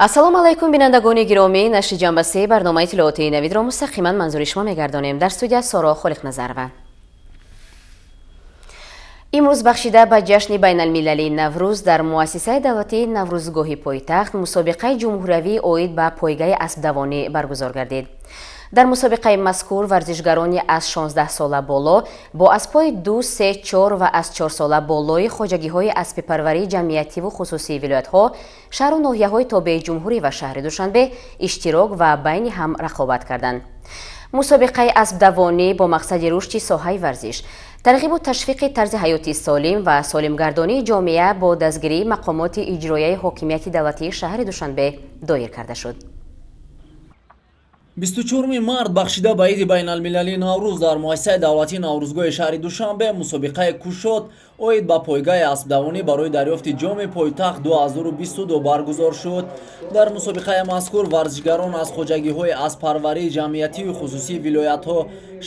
Ассалому алайкум, бинандагони гиромӣ. Нашри ҷанбаси барномаи иттилоотии навидро мустақиман манзури шумо мегардонем. Дар студия Соро Холиқназарова. Имрӯз бахшида ба ҷашни байналмилалии Наврӯз дар муассисаи давлатии Наврӯзгоҳи пойтахт мусобиқаи ҷумҳуриявӣ оид ба пойгаи аспдавонӣ баргузор гардид. Дар мусобиқаи мазкур варзишгарони аз 16 сола боло бо аспҳои 2, 3, 4 ва аз 4 сола болои хоҷагиҳои аспипарварии ҷамъиятиву хусусии вилоятҳо, шаҳру ноҳияҳои тобеи ҷумҳурӣ ва шаҳри Душанбе иштирок ва байни ҳам рақобат карданд. Мусобиқаи аспдавонӣ бо мақсади рушди соҳаи варзиш, тарғибу ташвиқи тарзи ҳаёти солим ва солимгардонии ҷомеа бо дастгирии мақомоти иҷроияи ҳокимияти давлатии шаҳри Душанбе доир карда шуд. 24 март бахшида ба иди байналмилалии Наврӯз дар муассисаи давлатии Наврӯзгоҳи шаҳри Душанбе мусобиқаи кушод оид ба пойгаи аспдавонӣ барои дарёфти ҷоми пойтахт 2022 баргузор шуд. Дар мусобиқаи мазкур варзишгарон аз хоҷагиҳои асппарварии ҷамъиятию хусусии вилоятҳо,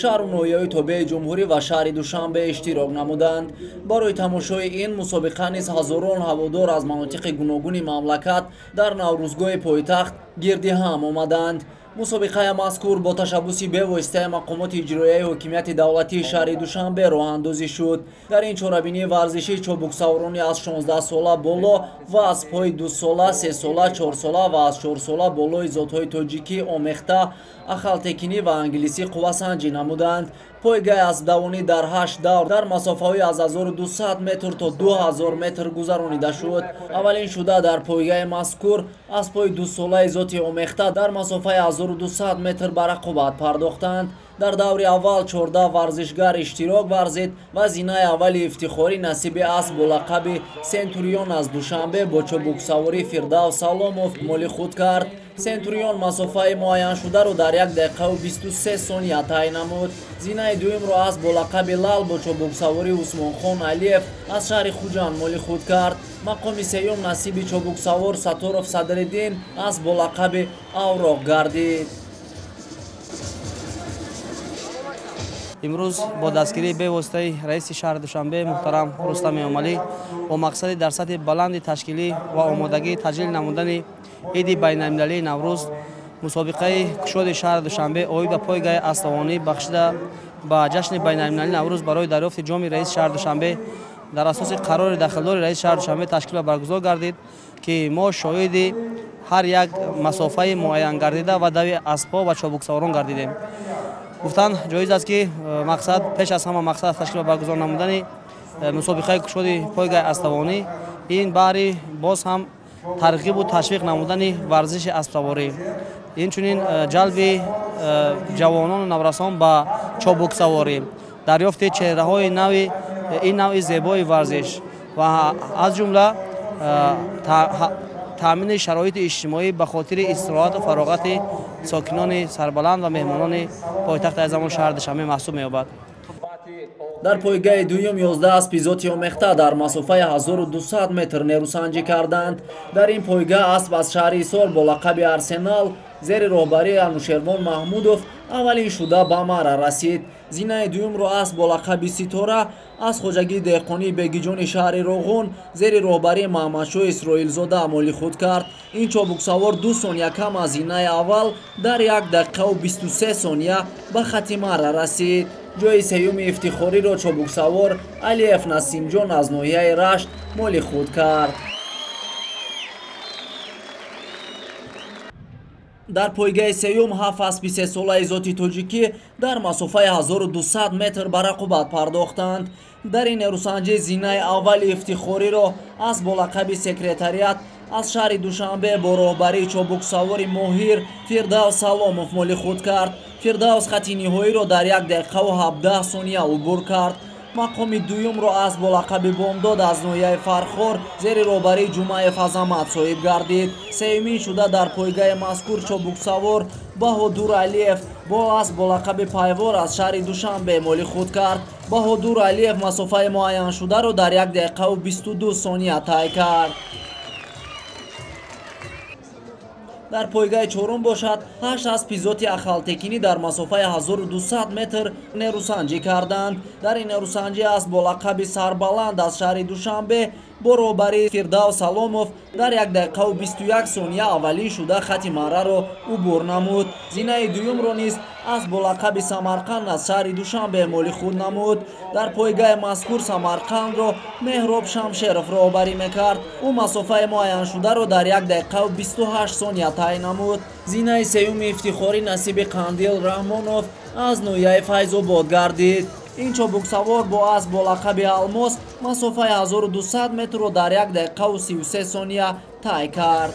шаҳру ноҳияҳои тобеи ҷумҳурӣ ва шаҳри Душанбе иштирок намуданд. Барои тамошои ин мусобиқа низ ҳазорон ҳаводор аз манотиқи гуногуни мамлакат дар Наврӯзгоҳи пойтахт гирди ҳам омаданд. Мусобиқаи мазкур бо ташаббуси бевоситаи мақомоти иҷроияи ҳокимияти давлатии шаҳри Душанбе роҳандозӣ шуд. Дар ин чорабинии варзишӣ чобуксаворони аз 16 сола боло ва аспҳои 2сола, 3сола, 4сола ва аз 4сола болои зотҳои тоҷикӣ омехта, ахалтекинӣ ва англисӣ қуввасанҷӣ намуданд. Пойгаи аспдавонӣ дар 8 давр дар масофаҳои аз 1200 метр то 2000 метр гузаронида шуд. Аввалин шуда дар пойгаи мазкур аспҳои 2солаи зоти омехта дар масофаи 1200 метр ба рақобат пардохтанд. Дар даври аввал 14 варзишгар иштирок варзид ва зинаи аввали ифтихорӣ насиби асп бо лақаби Сентурион аз Душанбе бо чобуксаворӣ Фирдавс Саломов моли худ кард. Сентурион масофаи муайяншударо дар 1 дақиқаву 23 сония тай намуд. Зинаи дуюмро асп бо лақаби Лал бо чобуксаворӣ Усмонхон Алиев аз шаҳри Хуҷанд моли худ кард. Мақоми сеюм насиби чобуксавор Саторов Садриддин асп бо лақаби Авроқ гардид. Имрӯз бо дастгирии бевоситаи раиси шаҳри Душанбе муҳтарам Рустам Эмомалӣ бо мақсади дар сатҳи баланди ташкилӣ ва омодагӣ таҷлил намудани иди байналмилалии Наврӯз мусобиқаи кушоди шаҳри Душанбе оид ба пойгаи аспдавонӣ бахшида ба ҷашни байналмилалии Наврӯз барои дарёфти ҷоми раиси шаҳри Душанбе дар асоси қарори дахлдори раиси шаҳри Душанбе ташкил ва баргузор гардид, ки мо шоҳиди ҳар як масофаи муайян гардида ва дави аспҳо ва чобуксаворон гардидем. Гуфтан ҷоиз аст, ки мақсад пеш аз ҳама мақсад ташкил ва баргузор намудани мусобиқаи кушоди пойгаи аспдавонӣ ин баҳри боз ҳам тарғибу ташвиқ намудани варзиши аспсаворӣ, инчунин ҷалби ҷавонону наврасон ба чобуксаворӣ, дарёфти чеҳраҳои нави ин навъи зебои варзиш ва аз ҷумла таъмини шароити иҷтимоӣ ба хотири истироҳату фароғати сокинони сарбаланд ва меҳмонони пойтахти азамон шаҳри Душанбе маҳсуб меёбад. Дар пойгаи дуюм 11 аспи зоти омехта дар масофаи 1200 метр нерӯсанҷӣ карданд. Дар ин пойга асп аз шаҳри Ҳисор бо лақаби Арсенал зери роҳбарии Анушервон Маҳмудов аввалин шуда ба марра расид. Зинаи дуюмро асп бо лақаби Ситора аз хоҷагии деҳқонии Бегиҷони шаҳри Роғун зери роҳбарии Маҳмадшоҳ Исроилзода моли худ кард. Ин чобуксавор 2 сония кам аз зинаи аввал дар 1 дақиқаву 23 сония ба хати марра расид. Ҷои сеюми ифтихориро чобуксавор Алиев Насимҷон аз ноҳияи Рашт моли худ кард. Дар пойгаи сеюм 7 аспи сесолаи зоти тоҷикӣ дар масофаи 1200 метр ба рақобат пардохтанд. Дар ин нерӯсанҷӣ зинаи аввали ифтихориро асп бо лақаби Секретариат аз шаҳри Душанбе бо роҳбарии чобуксавори моҳир Фирдавс Саломов моли худ кард. Фирдавс хати ниҳоиро дар 1 дақиқаву 17 сония убур кард. Мақоми дуюмро асп бо лақаби Бомдод аз ноҳияи Фархор зери роҳбарии Ҷумъаев Азамат соҳиб гардид. Сеюмин шуда дар пойгаи мазкур чобуксавор Баҳодур Алиев бо асп бо лақаби Пайвор аз шаҳри Душанбе моли худ кард. Баҳодур Алиев масофаи муайяншударо дар 1 дақиқаву 22 сония тай кард. Дар пойгаи чорум бошад 8 аспи зоти ахалтекинӣ дар масофаи 1200 метр нерӯсанҷӣ карданд. Дар ин нерӯсанҷӣ асп бо лақаби Сарбаланд аз шаҳри Душанбе бо роҳбарии Фирдавс Саломов дар 1 дақиқаву 21 сония аввалин шуда хати марраро убур намуд. Зинаи дуюмро низ асп бо лақаби Самарқанд аз шаҳри Душанбе моли худ намуд. Дар пойгаи мазкур Самарқандро Меҳроб Шамшеров роҳбарӣ мекард. Ӯ масофаи муайяншударо дар 1 дақиқаву 28 сония тай намуд. Зинаи сеюми ифтихорӣ насиби Қандил Раҳмонов аз ноҳияи Файзобод гардид. Ин чобуксавор бо асп бо лақаби Алмос масофаи 1200 метрро дар 1 дақиқаву 33 сония тай кард.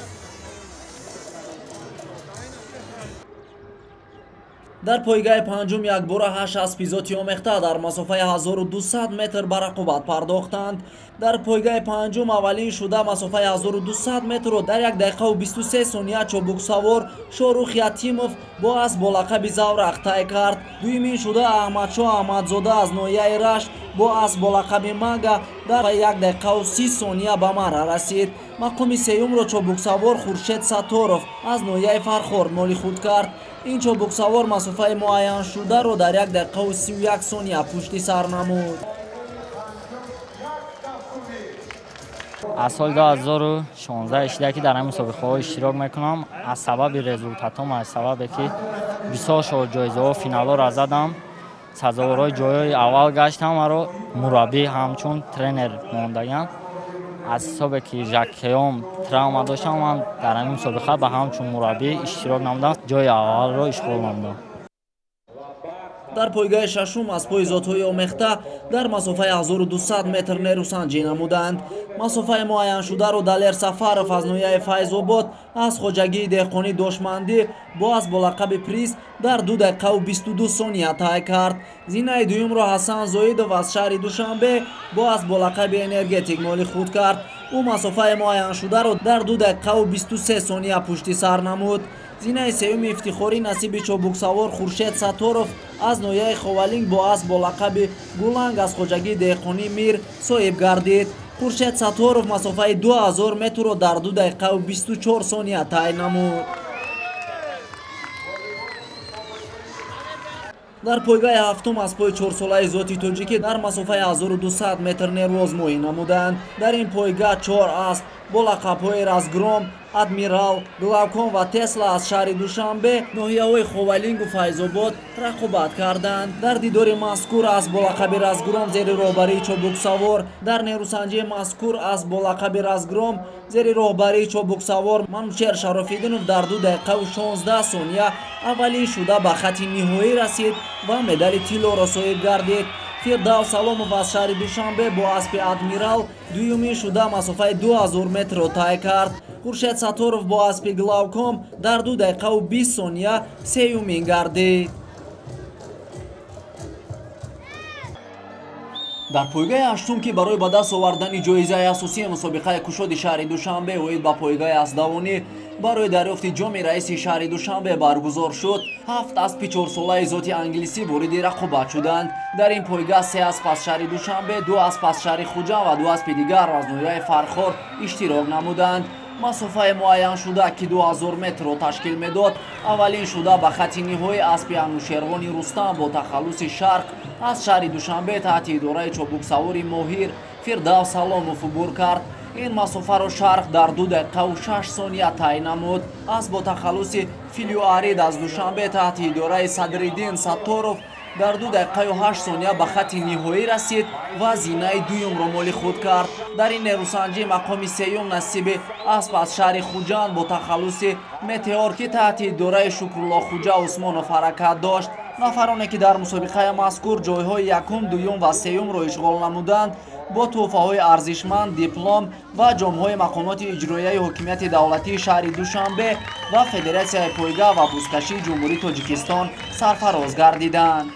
Дар пойгаи панҷум якбора 8 аспи зоти омехта дар масофаи 1200 метр ба рақобат пардохтанд. Дар пойгаи панҷум аввалин шуда масофаи 1200 метрро дар 1 дақиқаву 23 сония чобуксавор Шорух Ятимов бо асп бо лақаби Заврақ тай кард. Дуюмин шуда Аҳмадшоҳ Аҳмадзода аз ноҳияи Рашт бо асп бо лақаби Мага дар 1 дақиқаву 30 сония ба марра расид. Мақоми сеюмро чобуксавор Хуршед Сатторов аз ноҳияи Фархор моли худ кард. Ин чобуксавор масофаи муайяншударо дар 1 дақиқаву 31 сония пушти сар намуд. Аз соли 2016 ишида ки дар ҳамин мусобиқаҳо иштирок мекунам, аз сабаби результатом, аз сабабе ки бисёр шо ҷоизаҳо, финалҳоро задам, сазоворҳои ҷойҳои аввал гаштам, маро мураббӣ ҳамчун тренер мондагам. Аз ҳисобе ки жакеём травма доштам, ман дар ҳамин мусобиқа ба ҳамчун мураббӣ иштирок намудам, ҷои аввалро ишғол намудам. Дар пойгаи шашум аспҳои зотҳои омехта дар масофаи 1200 метр нерӯсанҷӣ намуданд. Масофаи муайяншударо Далер Сафаров аз ноҳияи Файзобод аз хоҷагии деҳқонӣ Дошмандӣ бо асп бо лақаби Приз дар 2 дақиқаву 22 сония тай кард. Зинаи дуюмро Ҳасан Зоидов аз шаҳри Душанбе бо асп бо лақаби Энергетик моли худ кард. Ӯ масофаи муайяншударо дар 2 дақиқаву 23 сония пушти сар намуд. Зинаи сеюми ифтихорӣ насиби чобуксавор Хуршед Сатторов аз ноҳияи Ховалинг бо асп бо лақаби Гуланг аз хоҷагии деҳқонӣ Мир соҳиб гардид. Хуршед Сатторов масофаи 2000 метрро дар 2 дақиқаву 24 сония тай намуд. Дар пойгаи ҳафтум аспҳои чорсолаи зоти тоҷикӣ дар масофаи 1200 метр нерӯозмоӣ намуданд. Дар ин пойга 4 асп бо лақабҳои Разгром, Адмирал, Главком ва Тесла аз шаҳри Душанбе, ноҳияҳои Ховалингу Файзобод рақобат карданд. Дар дидори мазкур асп бо лақаби Разгром зери роҳбарии чобуксавор, дар нерӯсанҷии мазкур асп бо лақаби Разгром зери роҳбарии чобуксавор Манучер Шарофиддинов дар 2 дақиқаву 16 сония аввалин шуда ба хати ниҳоӣ расид ва медали тиллоро соҳиб гардид. Фирдавс Саломов аз шаҳри Душанбе бо аспи Адмирал дуюмин шуда масофаи 2000 метрро тай кард. Хуршед Сатторов бо аспи Главком дар 2 дақиқаву 20 сония сеюмин гардид. Дар пойгаи ҳаштум, ки барои ба даст овардани ҷоизаи асосии мусобиқаи кушоди шаҳри Душанбе оид ба пойгаи аспдавонӣ барои дарёфти ҷоми раиси шаҳри Душанбе баргузор шуд, 7 аспи чорсолаи зоти англисӣ вориди рақобат шуданд. Дар ин пойга 3 асп аз шаҳри Душанбе, 2 асп аз шаҳри Хуҷанд ва 2 аспи дигар аз ноҳияи Фархор иштирок намуданд. Масофаи муайяншуда, ки 2000 метрро ташкил медод, аввалин шуда ба хати ниҳоӣ аспи Анушервони Рустам бо тахаллуси Шарқ аз шаҳри Душанбе таҳти идораи чобуксавори моҳир Фирдавс Саломов убур кард. Ин масофаро Шарқ дар 2 дақиқаву 6 сония тай намуд. Асп бо тахаллуси Филюарид аз Душанбе таҳти идораи Садриддин Сатторов дар 2 дақиқаю 8 сония ба хати ниҳоӣ расид ва зинаи дуюмро моли худ кард. Дар ин нерӯсанҷӣ мақоми сеюм насиби асп аз шаҳри Хуҷанд бо тахаллуси Метеор, ки таҳти идораи Шукрулло Хуҷа Усмонов ҳаракат дошт. Нафароне ки дар мусобиқаи мазкур ҷойҳои якум, дуюм ва сеюмро ишғол намуданд, бо тӯҳфаҳои арзишманд, диплом ва ҷомҳои мақомоти иҷроияи ҳокимияти давлатии шаҳри Душанбе ва Федератсияи пойга ва бузкашии Ҷумҳурии Тоҷикистон сарфароз гардиданд.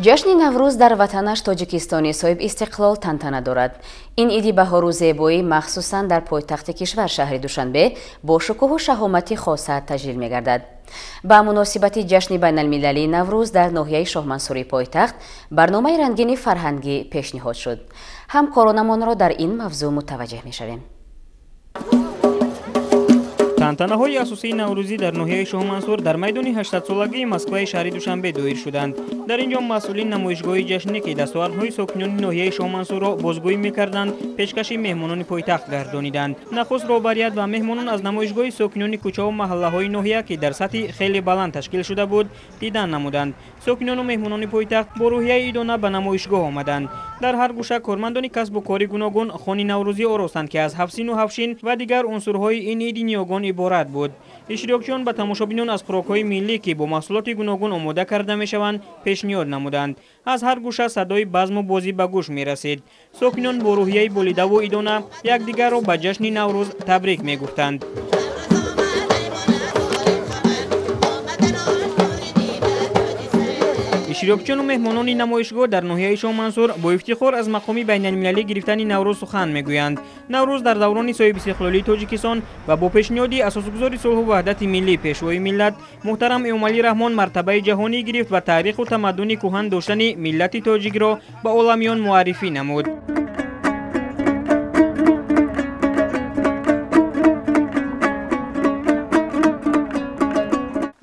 Ҷашни Наврӯз дар ватанаш Тоҷикистони соҳиб истиқлол тантана дорад. Ин иди баҳору зебоӣ махсусан дар пойтахти кишвар шаҳри Душанбе бо шукӯҳу шаҳомати хоса таҷлил мегардад. Ба муносибати ҷашни байналмилалии Наврӯз дар ноҳияи Шоҳмансури пойтахт барномаи рангини фарҳангӣ пешниҳод шуд. Ҳамкоронамонро дар ин мавзӯъ мутаваҷҷеҳ мешавем. Тантанаҳои асосии наврӯзӣ дар ноҳияи Шоҳмансур дар майдони 800-солагии Москваи шаҳри Душанбе доир шуданд. Дар ин ҷо масъулин намоишгоҳи ҷашнӣ, ки дастовардҳои сокинони ноҳияи Шоҳмансурро бозгӯӣ мекарданд, пешкаши меҳмонони пойтахт гардониданд. Нахуст роҳбарият ва меҳмонон аз намоишгоҳи сокинони кӯчаву маҳаллаҳои ноҳия, ки дар сатҳи хеле баланд ташкил шуда буд, дидан намуданд. Сокинону меҳмонони пойтахт бо рӯҳияи идона ба намоишгоҳ омаданд. Дар ҳар гӯша кормандони касбу кори гуногун хони наврӯзӣ оростанд, ки аз ҳафсину ҳафшин ва дигар унсурҳои ин иди ниёгон иборат буд. Иштирокчиён ба тамошобинон аз хӯрокҳои миллӣ, ки бо маҳсулоти гуногун омода карда мешаванд, пешниҳод намуданд. Аз ҳар гӯша садои базму бозӣ ба гӯш мерасид. Сокинон бо рӯҳияи болидаву идона якдигарро ба ҷашни Наврӯз табрик мегуфтанд. Иштирокчиёну меҳмонони намоишгоҳ дар ноҳияи Шоҳмансур бо ифтихор аз мақоми байналмилалӣ гирифтани Наврӯз сухан мегӯянд. Наврӯз дар даврони соҳибистиқлолии Тоҷикистон ва бо пешниҳоди асосгузори сулҳу ваҳдати миллӣ, пешвои миллат муҳтарам Эмомалӣ Раҳмон мартабаи ҷаҳонӣ гирифт ва таъриху тамаддуни кӯҳан доштани миллати тоҷикро ба оламиён муаррифӣ намуд.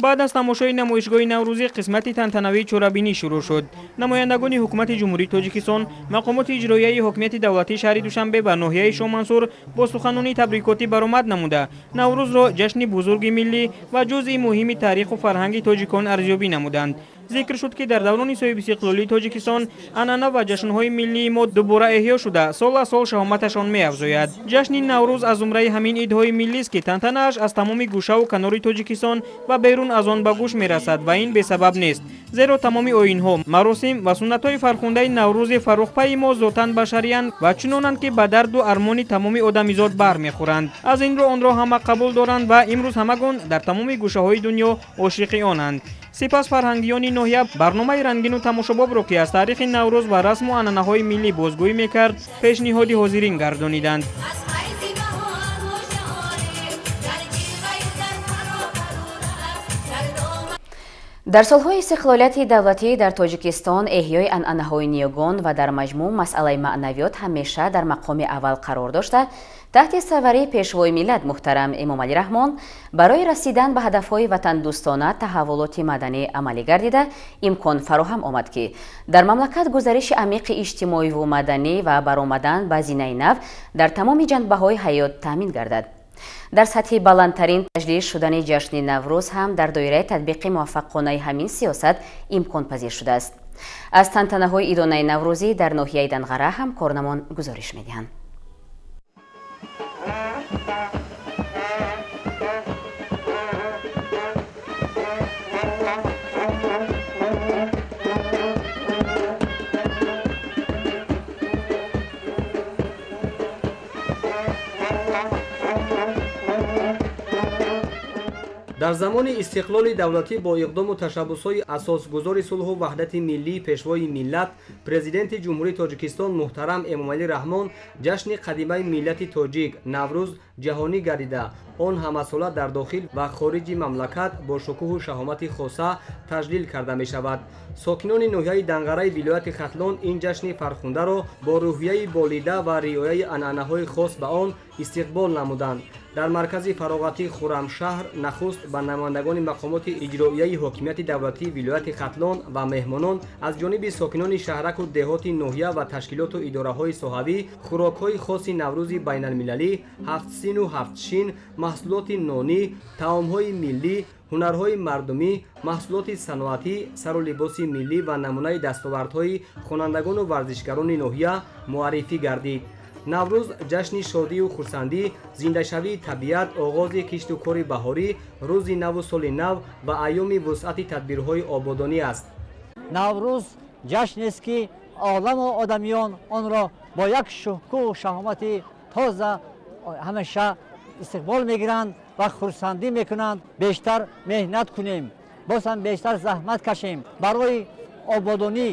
Баъд аз тамошои намоишгоҳи наврӯзӣ қисмати тантанавии чорабинӣ шурӯъ шуд. Намояндагони ҳукумати Ҷумҳурии Тоҷикистон, мақомоти иҷроияи ҳокимияти давлатии шаҳри Душанбе ва ноҳияи Шоҳмансур бо суханони табрикотӣ баромад намуда, Наврӯзро ҷашни бузурги миллӣ ва ҷузъи муҳими таъриху фарҳанги тоҷикон арзёбӣ намуданд. Зикр шуд, ки дар даврони соҳибистиқлолии Тоҷикистон анъана ва ҷашнҳои миллии мо дубора эҳё шуда, сол аз сол шаҳоматашон меафзояд. Ҷашни Наврӯз аз зумраи ҳамин идҳои миллист, ки тантанааш аз тамоми гӯшаву канори Тоҷикистон ва берун аз он ба гӯш мерасад ва ин бесабаб нест, зеро тамоми оинҳо, маросим ва суннатҳои фархундаи Наврӯзи фаррухпайи мо зотан башариянд ва чунонанд, ки ба дарду армони тамоми одамизод бармехӯранд. Аз ин рӯ онро ҳама қабул доранд ва имрӯз ҳамагон дар тамоми гӯшаҳои дунё ошиқи онанд. Сипас фарҳангиёни ноҳия барномаи рангину тамошобобро, ки аз таърихи Наврӯз ва расму анъанаҳои миллӣ бозгӯӣ мекард, пешниҳоди ҳозирин гардониданд. Дар солҳои истиқлолияти давлатӣ дар Тоҷикистон эҳёи анъанаҳои ниёгон ва дар маҷмӯъ масъалаи маънавиёт ҳамеша дар мақоми аввал қарор дошта, таҳти сарварии пешвои миллат муҳтарам Эмомалӣ Раҳмон барои расидан ба ҳадафҳои ватандӯстона таҳаввулоти маданӣ амалӣ гардида, имкон фароҳам омад, ки дар мамлакат гузариши амиқи иҷтимоиву маданӣ ва баромадан ба зинаи нав дар тамоми ҷанбаҳои ҳаёт таъмин гардад. Дар сатҳи баландтарин таҷлил шудани ҷашни Наврӯз ҳам дар доираи татбиқи муваффақонаи ҳамин сиёсат имконпазир шудааст. Аз тантанаҳои идонаи наврӯзӣ дар ноҳияи Данғара ҳамкорнамон гузориш медиҳанд. Дар замони истиқлоли давлатӣ бо иқдому ташаббусҳои асосгузори сулҳу ваҳдати миллӣ, пешвои миллат, президенти Ҷумҳурии Тоҷикистон муҳтарам Эмомалӣ Раҳмон ҷашни қадимаи миллати тоҷик Наврӯз ҷаҳонӣ гардида, он ҳамасола дар дохил ва хориҷи мамлакат бо шукӯҳу шаҳомати хоса таҷлил карда мешавад. Сокинони ноҳияи Данғараи вилояти Хатлон ин ҷашни фархундаро бо рӯҳияи болида ва риояи анъанаҳои хос ба он истиқбол намуданд. Дар маркази фароғатии Хуррамшаҳр нахуст ба намояндагони мақомоти иҷроияи ҳокимияти давлатии вилояти Хатлон ва меҳмонон аз ҷониби сокинони шаҳраку деҳоти ноҳия ва ташкилоту идораҳои соҳавӣ хӯрокҳои хоси наврӯзи байналмилалӣ, ҳафтсину ҳафтшин, маҳсулоти нонӣ, таомҳои миллӣ, ҳунарҳои мардумӣ, маҳсулоти саноатӣ, сару либоси миллӣ ва намунаи дастовардҳои хонандагону варзишгарони ноҳия муаррифӣ гардид. Наврӯз ҷашни шодию хурсандӣ, зиндашавии табиат, оғози кишту кори баҳорӣ, рӯзи наву соли нав ва айёми вусъати тадбирҳои ободонӣ аст. Наврӯз ҷашнест, ки оламу одамиён онро бо як шукӯҳу шаҳомати тоза ҳамеша истиқбол мегиранд ва хурсандӣ мекунанд. Бештар меҳнат кунем, боз ҳам бештар заҳмат кашем барои ободонӣ,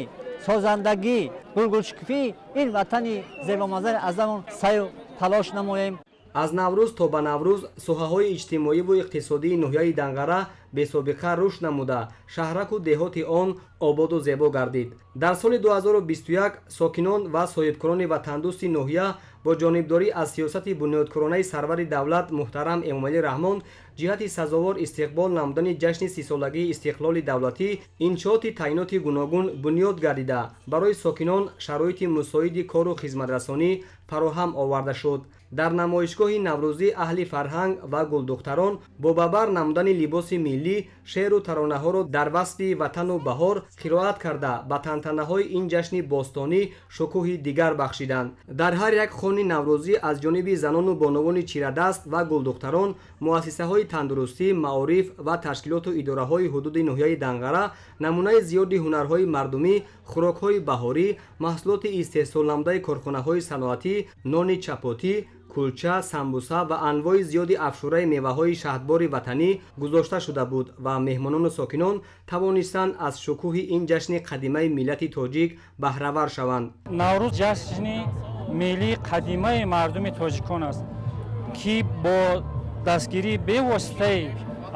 созандагӣ, гулгулшукуфии ин ватани зебоманзари азамон саъю талош намоем. Аз Наврӯз то ба Наврӯз соҳаҳои иҷтимоиву иқтисодии ноҳияи Данғара бесобиқа рушд намуда, шаҳраку деҳоти он ободу зебо гардид. Дар соли 2021 сокинон ва соҳибкорони ватандӯсти ноҳия бо ҷонибдорӣ аз сиёсати бунёдкоронаи сарвари давлат муҳтарам Эмомалӣ Раҳмон ҷиҳати сазовор истиқбол намудани ҷашни 30-солагии истиқлоли давлатӣ иншооти таъиноти гуногун бунёд гардида, барои сокинон шароити мусоиди кору хизматрасонӣ фароҳам оварда шуд. Дар намоишгоҳи наврӯзӣ аҳли фарҳанг ва гулдухтарон бо ба бар намудани либоси миллӣ шеъру таронаҳоро дар васфи ватану баҳор қироат карда, ба тантанаҳои ин ҷашни бостонӣ шукӯҳи дигар бахшиданд. Дар ҳар як хони наврӯзӣ аз ҷониби занону бонувони чирадаст ва гулдухтарон, муассисаҳои тандурустӣ, маориф ва ташкилоту идораҳои ҳудуди ноҳияи Данғара намунаи зиёди ҳунарҳои мардумӣ, хӯрокҳои баҳорӣ, маҳсулоти истеҳсолнамудаи корхонаҳои саноатӣ, нони чапотӣ, кулча, самбуса ва анвои зиёди афшураи меваҳои шаҳдбори ватанӣ гузошта шуда буд ва меҳмонону сокинон тавонистанд аз шукӯҳи ин ҷашни қадимаи миллати тоҷик баҳравар шаванд. Наврӯз ҷашни миллии қадимаи мардуми тоҷикон аст, ки бо дастгирии бевоситаи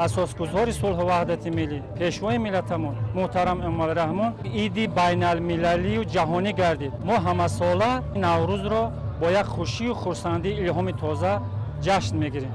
асосгузори сулҳу ваҳдати миллӣ, пешвои миллатамон муҳтарам Эмомалӣ Раҳмон иди байналмилалию ҷаҳонӣ гардид. Мо ҳамасола Наврӯзро бо як хушию хурсандии илҳоми тоза ҷашн мегирем.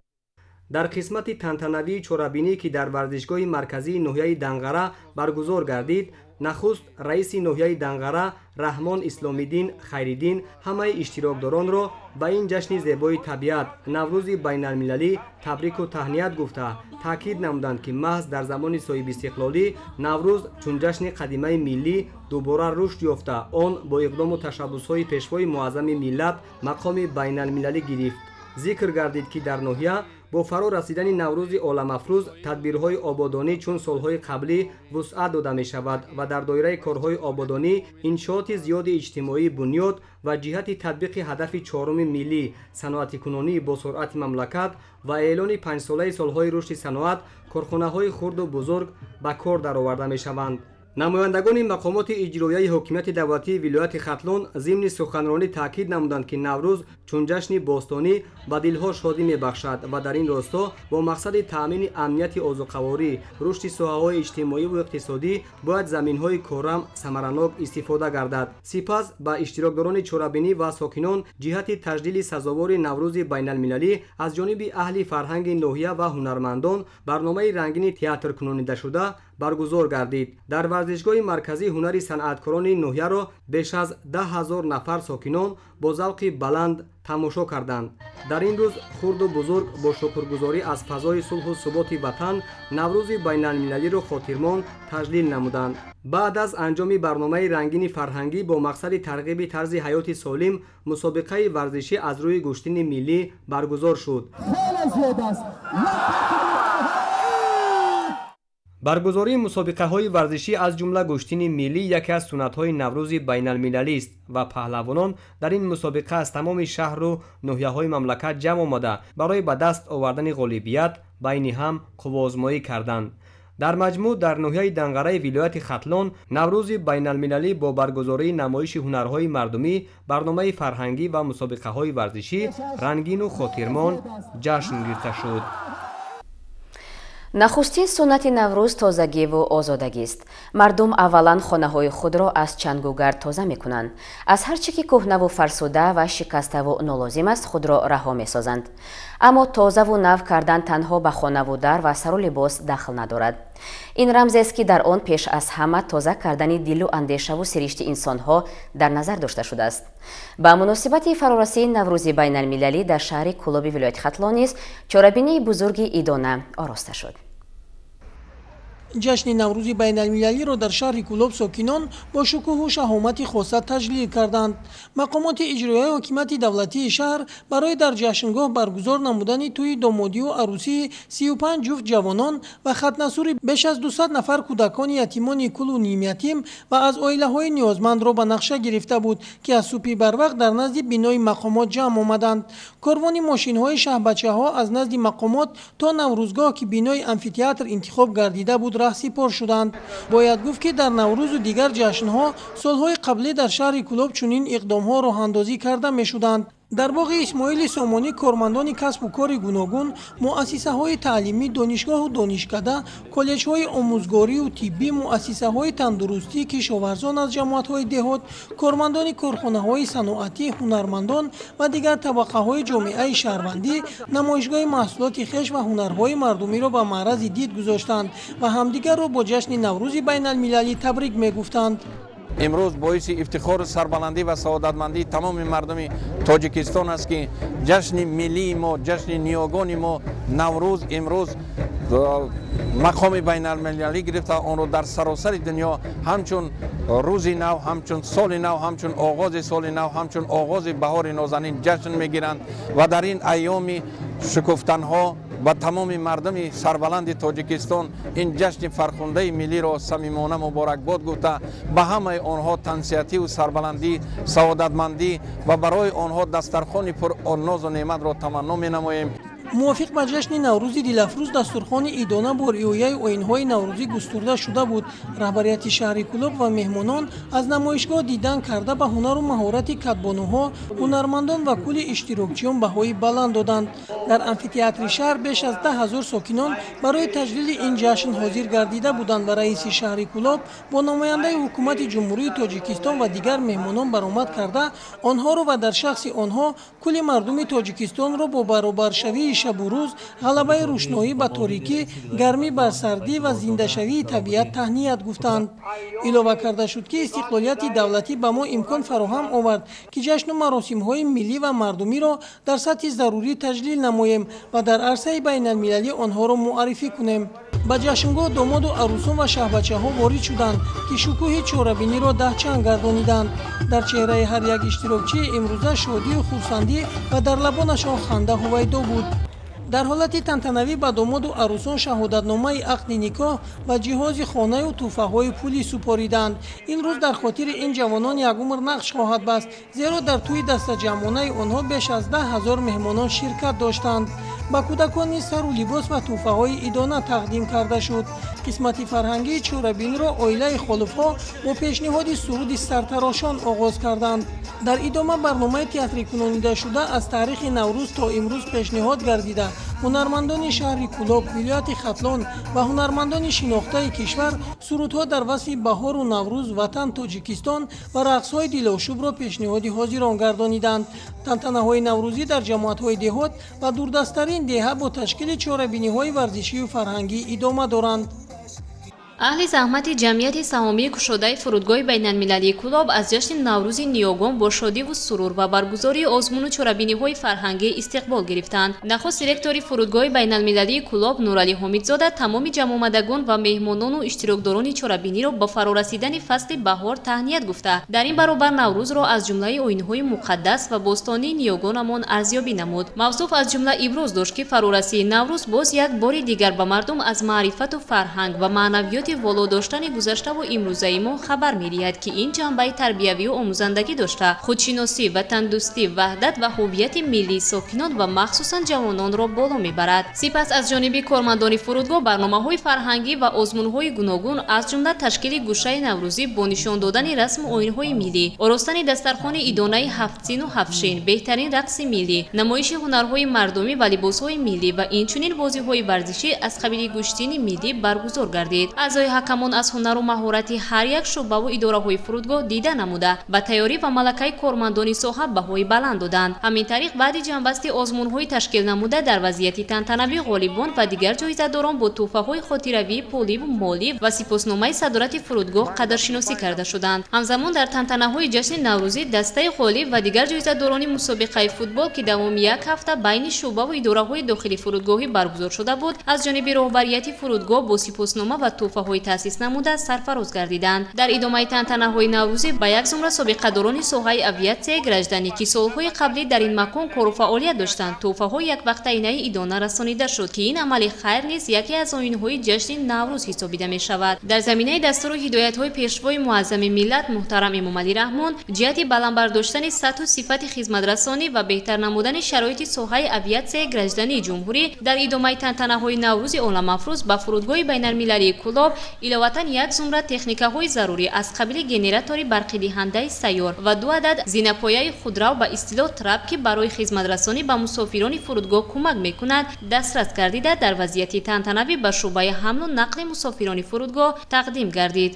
Дар қисмати тантанавии чорабинӣ, ки дар варзишгоҳи марказии ноҳияи Данғара баргузор гардид, нахуст раиси ноҳияи Данғара Раҳмон Исломиддин Хайриддин ҳамаи иштирокдоронро ба ин ҷашни зебои табиат Наврӯзи байналмилалӣ табрику таҳният гуфта, таъкид намуданд, ки маҳз дар замони соҳибистиқлолӣ Наврӯз чун ҷашни қадимаи миллӣ дубора рушд ёфта, он бо иқдому ташаббусҳои пешвои муаззами миллат мақоми байналмилалӣ гирифт. Зикр гардид, ки дар ноҳия бо фаро расидани Наврӯзи оламафрӯз тадбирҳои ободонӣ чун солҳои қаблӣ вусъат дода мешавад ва дар доираи корҳои ободонӣ иншооти зиёди иҷтимоӣ бунёд ва ҷиҳати татбиқи ҳадафи чоруми миллӣ саноатикунонии босуръати мамлакат ва эълони панҷсолаи солҳои рушди саноат корхонаҳои хурду бузург ба кор дароварда мешаванд. Намояндагони мақомоти иҷроияи ҳокимияти давлатии вилояти Хатлон зимни суханронӣ таъкид намуданд, ки Наврӯз чун ҷашни бостонӣ ба дилҳо шодӣ мебахшад ва дар ин росто бо мақсади таъмини амнияти озуқаворӣ, рушди соҳаҳои иҷтимоиву иқтисодӣ бояд заминҳои корам самаранок истифода гардад. Сипас ба иштирокдорони чорабинӣ ва сокинон ҷиҳати таҷлили сазовори Наврӯзи байналмилалӣ аз ҷониби аҳли фарҳанги ноҳия ва ҳунармандон барномаи рангини театркунонидашуда баргузор гардид. Дар варзишгоҳи марказии ҳунари санъаткорони ноҳияро беш аз 10 000 нафар сокинон бо завқи баланд тамошо карданд. Дар ин рӯз хурду бузург бо шукргузорӣ аз фазои сулҳу суботи ватан Наврӯзи байналмилалиро хотирмон таҷлил намуданд. Баъд аз анҷоми барномаи рангини фарҳангӣ бо мақсади тарғиби тарзи ҳаёти солим мусобиқаи варзишӣ аз рӯи гӯштини миллӣ баргузор шуд. Баргузории мусобиқаҳои варзишӣ аз ҷумла гӯштини миллӣ яке аз суннатҳои Наврӯзи байналмилалист ва паҳлавонон дар ин мусобиқа аз тамоми шаҳру ноҳияҳои мамлакат ҷамъ омада барои ба даст овардани ғолибият байни ҳам қувваозмоӣ карданд. Дар маҷмӯъ дар ноҳияи Данғараи вилояти Хатлон Наврӯзи байналмилалӣ бо баргузории намоиши ҳунарҳои мардумӣ, барномаи фарҳангӣ ва мусобиқаҳои варзишӣ рангину хотирмон ҷашн гирифта шуд. Нахустин суннати Наврӯз тозагиву озодагист. Мардум аввалан хонаҳои худро аз чангу гард тоза мекунанд. Аз ҳар чӣ ки кӯҳнаву фарсуда ва шикаставу нолозим аст худро раҳо месозанд. Аммо тозаву нав кардан танҳо ба хонаву дар ва сару либос дахл надорад. Ин рамзест, ки дар он пеш аз ҳама тоза кардани дилу андешаву сиришти инсонҳо дар назар дошта шудааст. Ба муносибати фарорасии Наврӯзи байналмилалӣ дар шаҳри Кӯлоби вилояти Хатлон низ чорабинии бузурги идона ороста шуд. Ҷашни Наврӯзи байналмилалиро дар шаҳри Кӯлоб сокинон бо шукӯҳу шаҳомати хоса таҷлил карданд. Мақомоти иҷроияи ҳокимияти давлатии шаҳр барои дар ҷашнгоҳ баргузор намудани тӯи домодию арӯсии 35 ҷуфт ҷавонон ва хатнасури беш аз 200 нафар кӯдакони ятимони кулу нимятим ва аз оилаҳои ниёзмандро ба нақша гирифта буд, ки аз субҳи барвақт дар назди бинои мақомот ҷамъ омаданд. Корвони мошинҳои шаҳбачаҳо аз назди мақомот то Наврӯзгоҳ, ки бинои амфитеатр интихоб гардида буд, раҳсипор шуданд. Бояд гуфт, ки дар Наврӯзу дигар ҷашнҳо солҳои қаблӣ дар шаҳри Кӯлоб чунин иқдомҳо роҳандозӣ карда мешуданд. Дар боғи Исмоили Сомонӣ кормандони касбу кори гуногун, муассисаҳои таълимӣ, донишгоҳу донишкада, коллеҷҳои омӯзгорию тиббӣ, муассисаҳои тандурустӣ, кишоварзон аз ҷамоатҳои деҳот, кормандони корхонаҳои саноатӣ, ҳунармандон ва дигар табақаҳои ҷомеаи шаҳрвандӣ намоишгоҳи маҳсулоти хеш ва ҳунарҳои мардумиро ба маърази дид гузоштанд ва ҳамдигарро бо ҷашни Наврӯзи байналмилалӣ табрик мегуфтанд. Имрӯз боиси ифтихору сарбаландӣ ва саодатмандии тамоми мардуми Тоҷикистон аст, ки ҷашни миллии мо, ҷашни ниёгони мо Наврӯз имрӯз мақоми байналмилалӣ гирифта, онро дар саросари дунё ҳамчун рӯзи нав, ҳамчун соли нав, ҳамчун оғози соли нав, ҳамчун оғози баҳори нозанин ҷашн мегиранд ва дар ин айёми шукуфтанҳо ба тамоми мардуми сарбаланди Тоҷикистон ин ҷашни фархундаи миллиро самимона муборакбод гуфта, ба ҳамаи онҳо тансиҳативу сарбаландӣ, саодатмандӣ ва барои онҳо дастархони пурнозу неъматро таманно менамоем. Мувофиқ ба ҷашни Наврӯзи дилафрӯз дастурхони идона бо риояи оинҳои наврӯзӣ густурда шуда буд. Раҳбарияти шаҳри Кӯлоб ва меҳмонон аз намоишгоҳ дидан карда, ба ҳунару маҳорати кадбонуҳо, ҳунармандон ва кулли иштирокчиён баҳои баланд доданд. Дар амфитеатри шаҳр беш аз 10 000 сокинон барои таҷлили ин ҷашн ҳозир гардида буданд ва раиси шаҳри Кӯлоб бо намояндаи ҳукумати Ҷумҳурии Тоҷикистон ва дигар меҳмонон баромад карда, онҳоро ва дар шахси онҳо кулли мардуми Тоҷикистонро бо баробаршавии шабу рӯз, ғалабаи рӯшноӣ ба торикӣ, гармӣ бар сардӣ ва зиндашавии табиат таҳният гуфтанд. Илова карда шуд, ки истиқлолияти давлатӣ ба мо имкон фароҳам овард, ки ҷашну маросимҳои миллӣ ва мардумиро дар сатҳи зарурӣ таҷлил намоем ва дар арсаи байналмилалӣ онҳоро муаррифӣ кунем. Ба ҷашнгоҳ домоду арӯсон ва шаҳбачаҳо ворид шуданд, ки шукӯҳи чорабиниро даҳчанд гардониданд. Дар чеҳраи ҳар як иштирокчии имрӯза шодию хурсандӣ ва дар лабонашон ханда ҳувайдо буд. Дар ҳолати тантанавӣ ба домоду арӯсон шаҳодатномаи ақди никоҳ ва ҷиҳози хонаю тӯҳфаҳои пулӣ супориданд. Ин рӯз дар хотири ин ҷавонон як умр нақш хоҳад баст, зеро дар тӯи дастаҷамъонаи онҳо беш аз 10 000 меҳмонон ширкат доштанд. Ба кӯдакон низ сару либос ва тӯҳфаҳои идона тақдим карда шуд. Қисмати фарҳангии чорабиниро оилаи Холовҳо бо пешниҳоди суруди сартарошон оғоз карданд. Дар идома барномаи театрикунонидашуда аз таърихи Наврӯз то имрӯз пешниҳод гардида, ҳунармандони шаҳри Кӯлоб, вилояти Хатлон ва ҳунармандони шинохтаи кишвар сурудҳо дар васфи баҳору Наврӯз, ватан Тоҷикистон ва рақсҳои дилошӯбро пешниҳоди ҳозирон гардониданд. Тантанаҳои наврӯзӣ дар ҷамоатҳои деҳот ва дурдасттарин деҳа бо ташкили чорабиниҳои варзишию фарҳангӣ идома доранд. Аҳли заҳмати ҷамъияти саҳомии кушодаи фурудгоҳи байналмилалии Кӯлоб аз ҷашни Наврӯзи ниёгон бо шодиву сурур ва баргузории озмуну чорабиниҳои фарҳангӣ истиқбол гирифтанд. Нахуст директори фурудгоҳи байналмилалии Кӯлоб Нуралӣ Ҳомидзода тамоми ҷамъомадагон ва меҳмонону иштирокдорони чорабиниро ба фарорасидани фасли баҳор таҳният гуфта, дар ин баробар Наврӯзро аз ҷумлаи оинҳои муқаддас ва бостонии ниёгонамон арзёбӣ намуд. Мавсуф аз ҷумла иброз дошт, ки фарорасии Наврӯз боз як бори дигар ба мардум аз маърифату фарҳанг ва маънавиёти воло доштани гузаштаву имрӯзаи мо хабар медиҳад, ки ин ҷанбаи тарбиявию омӯзандагӣ дошта, худшиносӣ, ватандӯстӣ, ваҳдат ва ҳуввияти миллии сокинон ва махсусан ҷавононро боло мебарад. Сипас аз ҷониби кормандони фурудгоҳ барномаҳои фарҳангӣ ва озмунҳои гуногун, аз ҷумла ташкили гӯшаи наврӯзӣ бо нишон додани расму оинҳои миллӣ, оростани дастархони идонаи ҳафтсину ҳафтшин, беҳтарин рақси миллӣ, намоиши ҳунарҳои мардумӣ ва либосҳои миллӣ ва инчунин бозиҳои варзишӣ аз қабили гӯштини миллӣ баргузор гардид. Аъзои ҳакамон аз ҳунару маҳорати ҳар як шӯъбаву идораҳои фурудгоҳ дида намуда, ба тайёрӣ ва малакаи кормандони соҳа баҳои баланд доданд. Ҳамин тариқ, баъди ҷамъбасти озмунҳои ташкил намуда, дар вазъияти тантанавӣ ғолибон ва дигар ҷоизадорон бо тӯҳфаҳои хотиравии пуливу молӣ ва сипосномаи садорати фурудгоҳ қадршиносӣ карда шуданд. Ҳамзамон дар тантанаҳои ҷашни наврӯзӣ дастаи ғолиб ва дигар ҷоизадорони мусобиқаи футбол, ки давоми як ҳафта байни шӯъбаву идораҳои дохили фурудгоҳӣ баргузор шуда буд, аз ҷониби роҳбарияти фурудгоҳ бо сипоснома ва тӯҳфаҳои таъсис намуда сарфароз гардиданд. Дар идомаи тантанаҳои наврӯзӣ ба як зумра собиқадорони соҳаи авиатсияи гражданӣ, ки солҳои қаблӣ дар ин макон кору фаъолият доштанд, тӯҳфаҳои яквақтаинаи идона расонида шуд, ки ин амали хайр низ яке аз оинҳои ҷашни Наврӯз ҳисобида мешавад. Дар заминаи дастуру ҳидоятҳои Пешвои муаззами миллат муҳтарам Эмомалӣ Раҳмон ҷиҳати баланд бардоштани сатҳу сифати хизматрасонӣ ва беҳтар намудани шароити соҳаи авиатсияи граждании ҷумҳурӣ, дар идомаи тантанаҳои Наврӯзи оламафрӯз ба фурудгоҳи байналмилалии Кӯлоб иловатан як зумра техникаҳои зарурӣ аз қабили генератори барқидиҳандаи сайёр ва 2 адад зинапояи худрав ба истилоҳ трап, ки барои хизматрасонӣ ба мусофирони фурудгоҳ кӯмак мекунад, дастрас гардида дар вазъияти тантанавӣ ба шӯъбаи ҳамлу нақли мусофирони фурудгоҳ тақдим гардид.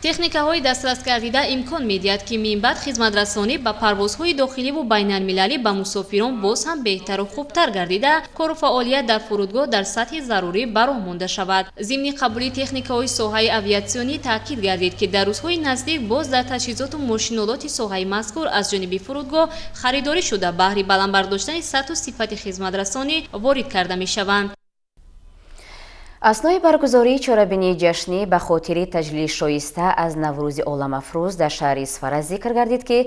Техникаҳои дастрасгардида имкон медиҳад, ки минбаъд хизматрасонӣ ба парвозҳои дохиливу байналмилалӣ ба мусофирон боз ҳам беҳтару хубтар гардида, кору фаъолият дар фурудгоҳ дар сатҳи зарурӣ ба роҳ монда шавад. Зимни қабули техникаҳои соҳаи авиатсионӣ таъкид гардид, ки дар рӯзҳои наздик боз дар таҷҳизоту мошинолоти соҳаи мазкур аз ҷониби фурудгоҳ харидорӣ шуда, баҳри баланд бардоштани сатҳу сифати хизматрасонӣ ворид карда мешаванд. Аснои баргузории чорабинии ҷашнӣ ба хотири таҷлили шоиста аз Наврӯзи оламафрӯз дар шаҳри Исфара зикр гардид, ки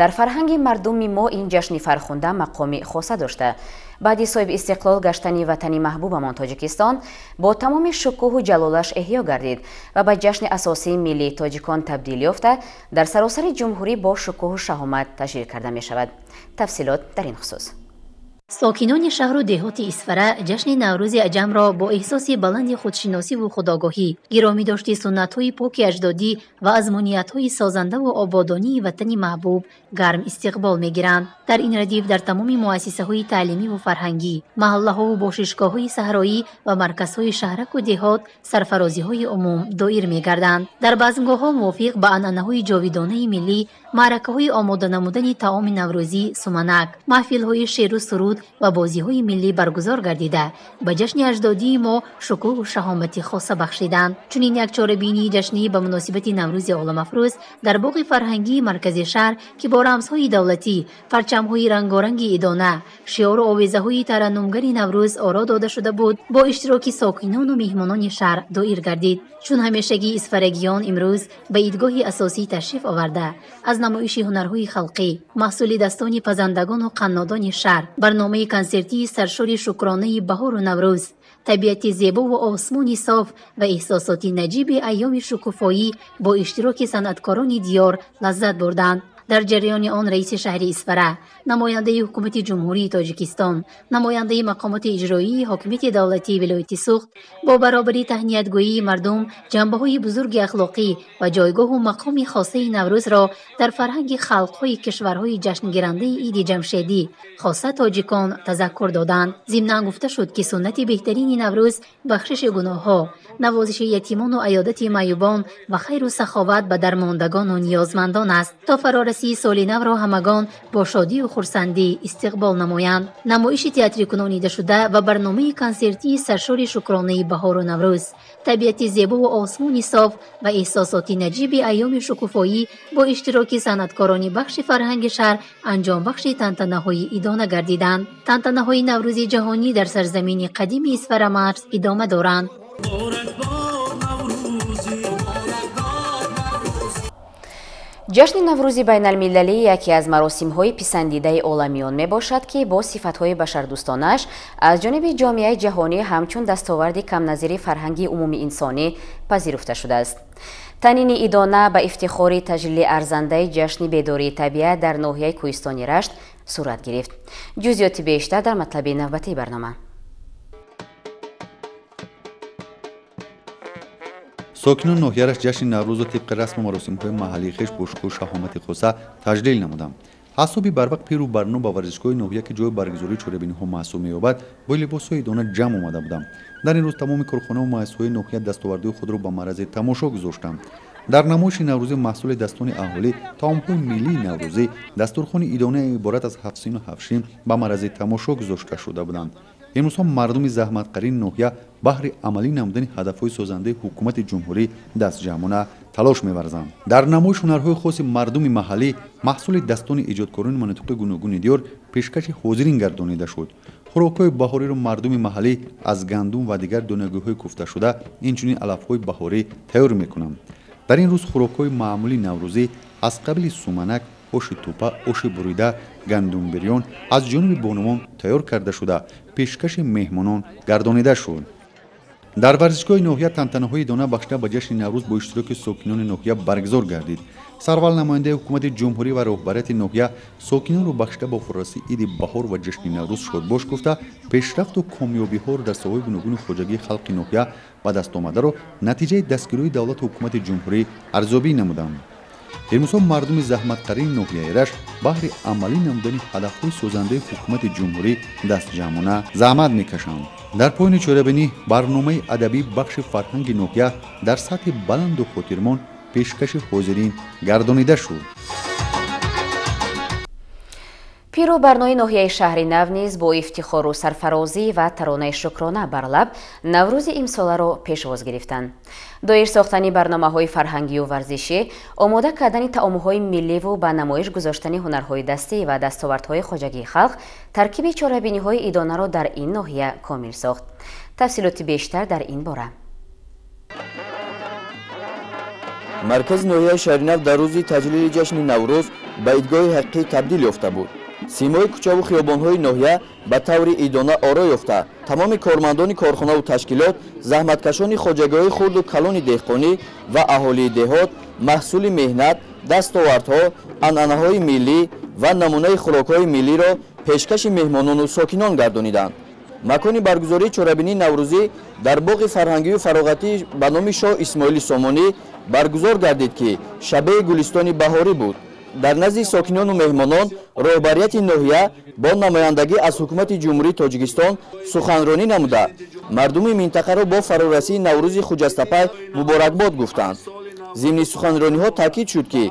дар фарҳанги мардуми мо ин ҷашни фархунда мақоми хоса дошта. Баъди соҳиби истиқлол гаштани ватани маҳбубамон Тоҷикистон бо тамоми шукӯҳу ҷалолаш эҳё гардид ва ба ҷашни асосии миллии тоҷикон табдил ёфта, дар саросари ҷумҳурӣ бо шукӯҳу шаҳомат таҷлил карда мешавад. Тафсилот дар ин хусус. Сокинони шаҳру деҳоти Исфара ҷашни Наврӯзи аҷамро бо эҳсоси баланди худшиносиву худогоҳӣ, гиромӣ дошти суннатҳои поки аҷдодӣ ва азмуниятҳои созандаву ободонии ватани маҳбуб гарм истиқбол мегиранд. Дар ин радиф дар тамоми муассисаҳои таълимиву фарҳангӣ, маҳаллаҳову бошишгоҳҳои саҳроӣ ва марказҳои шаҳраку деҳот сарфарозиҳои умум доир мегарданд. Дар базмгоҳҳо мувофиқ ба анъанаҳои ҷовидонаи миллӣ маъракаҳои омода намудани таоми наврӯзӣ, суманак, маҳфилҳои шеру суруд ва бозиҳои миллӣ баргузор гардида, ба ҷашни аҷдодии мо шукӯҳу шаҳомати хоса бахшиданд. Чунин як чорабинии ҷашнӣ ба муносибати Наврӯзи оламафрӯз дар боғи фарҳангии маркази шаҳр, ки бо рамзҳои давлатӣ, парчамҳои рангоранги идона, шиору овезаҳои тараннумгари Наврӯз оро дода шуда буд, бо иштироки сокинону меҳмонони шаҳр доир гардид. Чун ҳамешагӣ исфарагиён имрӯз ба идгоҳи асосӣ ташриф оварда, аз намоиши ҳунарҳои халқӣ, маҳсули дастони пазандагону қаннодони шаҳр, барномаи консертии саршори шукронаи баҳору Наврӯз, табиати зебову осмони соф ва эҳсосоти наҷиби айёми шукуфоӣ бо иштироки санъаткорони диёр лаззат бурданд. Дар ҷараёни он раиси шаҳри Исфара, намояндаи ҳукумати Ҷумҳурии Тоҷикистон, намояндаи мақомоти иҷроии ҳокимияти давлатии вилояти Суғд бо баробари таҳниятгӯии мардум ҷанбаҳои бузурги ахлоқӣ ва ҷойгоҳу мақоми хосаи Наврӯзро дар фарҳанги халқҳои кишварҳои ҷашнгирандаи иди ҷамшедӣ, хоса тоҷикон, тазаккур доданд. Зимнан гуфта шуд, ки суннати беҳтарини Наврӯз бахшиши гуноҳҳо, навозиши ятимону аёдати маъюбон ва хайру саховат ба дармондагону ниёзмандон аст, то фарорасии соли навро ҳамагон бо шодию хурсандӣ истиқбол намоянд. Намоиши театрикунонида-шуда ва барномаи консертии саршори шукронаи баҳору Наврӯз, табиати зебову осмони соф ва эҳсосоти наҷиби айёми шукуфоӣ бо иштироки санъаткорони бахши фарҳанги шаҳр анҷомбахши тантанаҳои идона гардиданд. Тантанаҳои Наврӯзи ҷаҳонӣ дар сарзамини қадими Исфарамарз идома доранд. Ҷашни Наврӯзи байналмилалӣ яке аз маросимҳои писандидаи оламиён мебошад, ки бо сифатҳои башардӯстонаш аз ҷониби ҷомеаи ҷаҳонӣ ҳамчун дастоварди камназири фарҳанги умумиинсонӣ пазируфта шудааст. Танини идона ба ифтихори таҷлили арзандаи ҷашни бедории табиат дар ноҳияи кӯҳистони Рашт сурат гирифт. Ҷузъиёти бештар дар матлаби навбатии барнома. Сокинони ноҳияраш ҷашни Наврӯзро тибқи расму маросимҳои маҳаллии хеш бо шукӯҳу шаҳомати хоса таҷлил намуданд. Аз субҳи барвақт пиру барно ба варзишгоҳи ноҳия, ки ҷои баргузории чорабиниҳо маҳсуб меёбад, бо либосҳои идона ҷамъ омада буданд. Дар ин рӯз тамоми корхонаву муассисаҳои ноҳия дастовардиҳои худро ба маърази тамошо гузоштанд. Дар намоиши наврӯзӣ маҳсули дастони аҳолӣ, таомҳои миллии наврӯзӣ, дастурхони идона иборат аз ҳафтсину ҳафтшин ба маърази тамошо гузошта шуда буданд. Имрӯзҳо мардуми заҳматқарини ноҳия баҳри амалӣ намудани ҳадафҳои созандаи ҳукумати ҷумҳурӣ дастҷамъона талош меварзанд. Дар намоиш ҳунарҳои хоси мардуми маҳаллӣ, маҳсули дастони эҷодкорони манотиқи гуногуни диёр пешкаши ҳозирин гардонида шуд. Хӯрокҳои баҳориро мардуми маҳаллӣ аз гандум ва дигар донагиҳои куфташуда, инчунин алафҳои баҳорӣ тайёр мекунанд. Дар ин рӯз хӯрокҳои маъмулии наврӯзӣ аз қабили суманак, оши тӯпа, оши бурида, гандумбирён аз ҷониби бонувон тайёр карда шуда, пешкаши меҳмонон гардонида шуд. Дар варзишгоҳи ноҳия тантанаҳои идона бахшида ба ҷашни Наврӯз бо иштироки сокинони ноҳия баргузор гардид. Сарвал намояндаи ҳукумати ҷумҳурӣ ва роҳбарияти ноҳия сокинонро бахшида бо фуррасии иди баҳор ва ҷашни Наврӯз шодбош гуфта, пешрафту комёбиҳоро дар соҳаҳои гуногуни хоҷагии халқи ноҳия ба даст омадаро натиҷаи дастгириҳои давлату ҳукумати ҷумҳурӣ арзёбӣ намуданд. Имрӯзҳо мардуми заҳматтарини ноҳияи Рашт баҳри амалӣ намудани ҳадафҳои созандаи ҳукумати ҷумҳурӣ дастҷамъона заҳмат мекашанд. Дар поёни чорабинӣ барномаи адабии бахши фарҳанги ноҳия дар сатҳи баланду хотирмон пешкаши ҳозирин гардонида шуд. Пиру барнои ноҳияи шаҳри Нав низ бо ифтихору сарфарозӣ ва таронаи шукрона бар лаб Наврӯзи имсоларо пешвоз гирифтанд. Доир сохтани барномаҳои фарҳангию варзишӣ, омода кардани таомҳои милливу ба намоиш гузоштани ҳунарҳои дастӣ ва дастовардҳои хоҷагии халқ таркиби чорабиниҳои идонаро дар ин ноҳия комил сохт. Тафсилоти бештар дар ин бора. Маркази ноҳияи Шаҳринав дар рӯзи таҷлили ҷашни Наврӯз ба идгоҳи ҳақиқӣ табдил ёфта буд. Симои кӯчаву хиёбонҳои ноҳия ба таври идона оро ёфта, тамоми кормандони корхонаву ташкилот, заҳматкашони хоҷагиҳои хурду калони деҳқонӣ ва аҳолии деҳот маҳсули меҳнат, дастовардҳо, анъанаҳои миллӣ ва намунаи хӯрокҳои миллиро пешкаши меҳмонону сокинон гардониданд. Макони баргузории чорабинии наврӯзӣ дар боғи фарҳангию фароғатӣ ба номи Шоҳ Исмоили Сомонӣ баргузор гардид, ки шабеҳи гулистони баҳорӣ буд. Дар назди сокинону меҳмонон роҳбарияти ноҳия бо намояндагӣ аз ҳукумати Ҷумҳурии Тоҷикистон суханронӣ намуда, мардуми минтақаро бо фарорасии Наврӯзи хуҷастапай муборакбод гуфтанд. Зимни суханрониҳо таъкид шуд, ки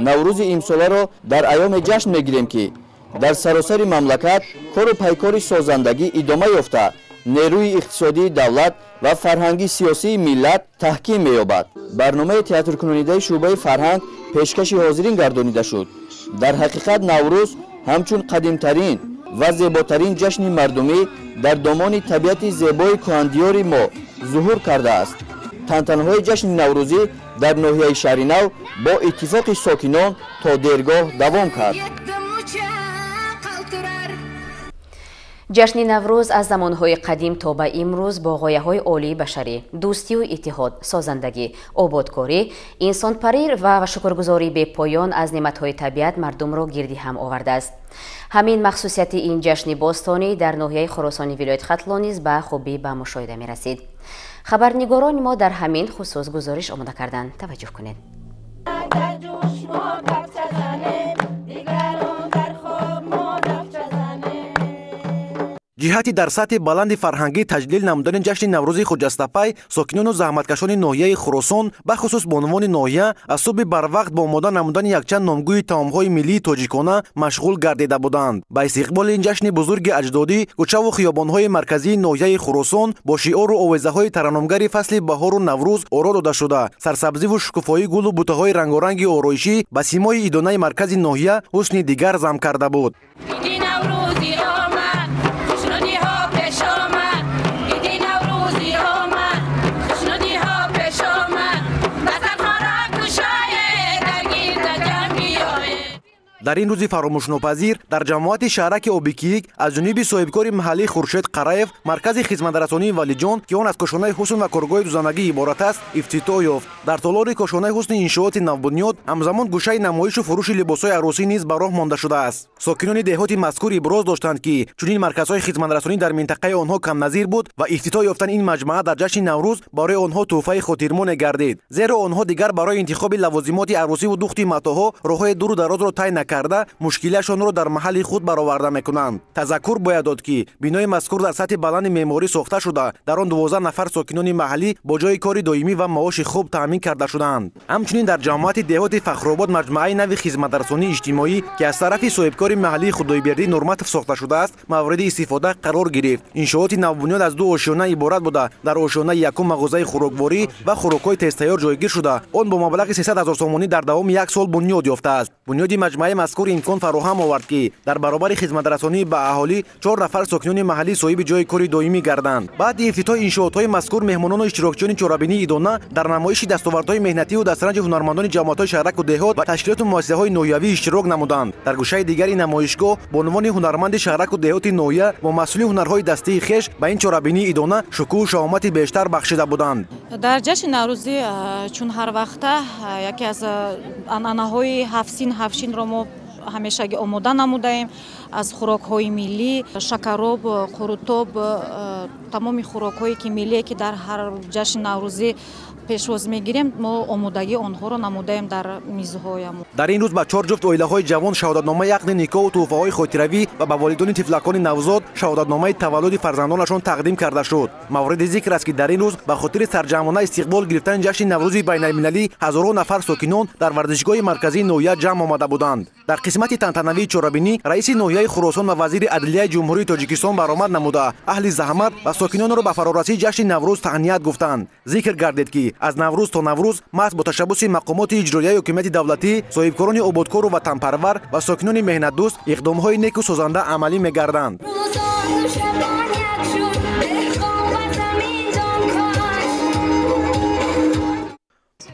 Наврӯзи имсоларо дар айёме ҷашн мегирем, ки дар саросари мамлакат кору пайкори созандагӣ идома ёфта, нерӯи иқтисодии давлат ва фарҳанги сиёсии миллат таҳким меёбад. Барномаи театркунонидаи шӯъбаи фарҳанг пешкаши ҳозирин гардонида шуд. Дар ҳақиқат Наврӯз ҳамчун қадимтарин ва зеботарин ҷашни мардумӣ дар домони табиати зебои кӯҳандиёри мо зуҳур кардааст. Тантанаҳои ҷашни наврӯзӣ дар ноҳияи Шаҳринав бо иттифоқи сокинон то дергоҳ давом кард. Ҷашни Наврӯз аз замонҳои қадим то ба имрӯз бо ғояҳои олии башарӣ, дӯстию иттиҳод, созандагӣ, ободкорӣ, инсонпарварӣ ва шукргузории бепоён аз неъматҳои табиат мардумро гирди ҳам овардааст. Ҳамин махсусияти ин ҷашни бостонӣ дар ноҳияи Хуросони вилояти Хатлон низ ба хубӣ ба мушоҳида мерасид. Хабарнигорони мо дар ҳамин хусус гузориш омода карданд. Таваҷҷӯҳ кунед. Ҷиҳати дар сатҳи баланди фарҳангӣ таҷлил намудани ҷашни Наврӯзи хуҷастапай сокинону заҳматкашони ноҳияи Хуросон, бахусус бонувони ноҳия, аз субҳи барвақт бо омода намудани якчанд номгӯи таомҳои миллии тоҷикона машғул гардида буданд. Ба истиқболи ин ҷашни бузурги аҷдодӣ кӯчаву хиёбонҳои марказии ноҳияи Хуросон бо шиору овезаҳои тараннумгари фасли баҳору Наврӯз оро дода шуда, сарсабзиву шукуфоии гулу бутаҳои рангоранги ороишӣ ба симои идонаи маркази ноҳия ҳусни дигар зам карда буд. Дар ин рӯзи фаромӯшнопазир дар ҷамоати шаҳраки Обикиик аз ҷониби соҳибкори маҳаллии Хуршед Қараев маркази хизматрасонии Валиҷон, ки он аз кошонаи ҳусн ва коргоҳи дузанагӣ иборат аст, ифтитоҳ ёфт. Дар толори кошонаи ҳусни иншооти навбунёд ҳамзамон гӯшаи намоишу фурӯши либосҳои арӯсӣ низ ба роҳ монда шудааст. Сокинони деҳоти мазкур иброз доштанд, ки чунин марказҳои хизматрасонӣ дар минтақаи онҳо камназир буд ва ифтитоҳ ёфтани ин маҷмаа дар ҷашни Наврӯз барои онҳо тӯҳфаи хотирмоне гардид, зеро онҳо дигар барои интихоби лавозимоти арӯсиву духти матоъҳо роҳҳои дуру дарозро тай накард карда мушкилиашонро дар маҳалли худ бароварда мекунанд. Тазаккур бояд дод, ки бинои мазкур дар сатҳи баланди меъморӣ сохта шуда, дар он 12 нафар сокинони маҳаллӣ бо ҷои кори доимӣ ва маоши хуб таъмин карда шудаанд. Ҳамчунин дар ҷамоати деҳоти Фахробод маҷмӯаи нави хизматрасонии иҷтимоӣ, ки аз тарафи соҳибкори маҳаллии Худойбердӣ Нурматов сохта шудааст, мавриди истифода қарор гирифт. Иншооти навбунёд аз ду ошёна иборат буда, дар ошёнаи якум мағозаи хӯрокворӣ ва хӯрокҳои тезтайёр ҷойгир шуда, он бо маблағи 300 000 сомонӣ дар давоми як сол бунёд ёфтааст. Бунёди маҷмӯаи мазкур имкон фароҳам овард, ки дар баробари хизматрасонӣ ба аҳолӣ 4 нафар сокинони маҳаллӣ соҳиби ҷойи кори доимӣ гарданд. Баъди ифтитоҳи иншоотҳои мазкур меҳмонону иштирокчиёни чорабинии идона дар намоиши дастовардҳои меҳнативу дастранҷи ҳунармандони ҷамоатҳои шаҳраку деҳот ва ташкилоту муассисаҳои ноҳиявӣ иштирок намуданд. Дар гӯшаи дигари намоишгоҳ бонувони ҳунарманди шаҳраку деҳоти ноҳия бо маҳсули ҳунарҳои дастии хеш ба ин чорабинии идона шукӯҳу шаҳомати бештар бахшида буданд. Дар ҷашни наврӯзӣ чун ҳар вақта яке аз анъанаҳои ҳафтсин ҳафтшинро мо ҳамешагӣ омода намудаем. Аз хӯрокҳои миллӣ, шакароб, қурутоб, тамоми хӯрокҳое ки миллие ки дар ҳар ҷашни наврӯзӣ пешвоз мегирем, мо омодагии онҳоро намудаем дар мизҳоямон. Дар ин рӯз ба 4 ҷуфт оилаҳои ҷавон шаҳодатномаи ақди никоҳу тӯҳфаҳои хотиравӣ ва ба волидони тифлакони навзод шаҳодатномаи таваллуди фарзандонашон тақдим карда шуд. Мавриди зикр аст, ки дар ин рӯз ба хотири сарҷамъона истиқбол гирифтани ҷашни наврӯзи байналмилалӣ ҳазорон нафар сокинон дар варзишгоҳи марказии ноҳия ҷамъ омада буданд. Дар қисмати тантанавии чорабинӣ раиси ноҳияи Хуросон ва вазири адлияи Ҷумҳурии Тоҷикистон баромад намуда, аҳли заҳмат ва сокинонро ба фарорасии ҷашни наврӯз таҳният гуфтанд. Зикр гардид, ки аз наврӯз то наврӯз маҳз бо ташаббуси мақомоти иҷроияи ҳокимияти давлатӣ, соҳибкорони ободкору ватанпарвар ва сокинони меҳнатдӯст иқдомҳои неку созанда амалӣ мегарданд.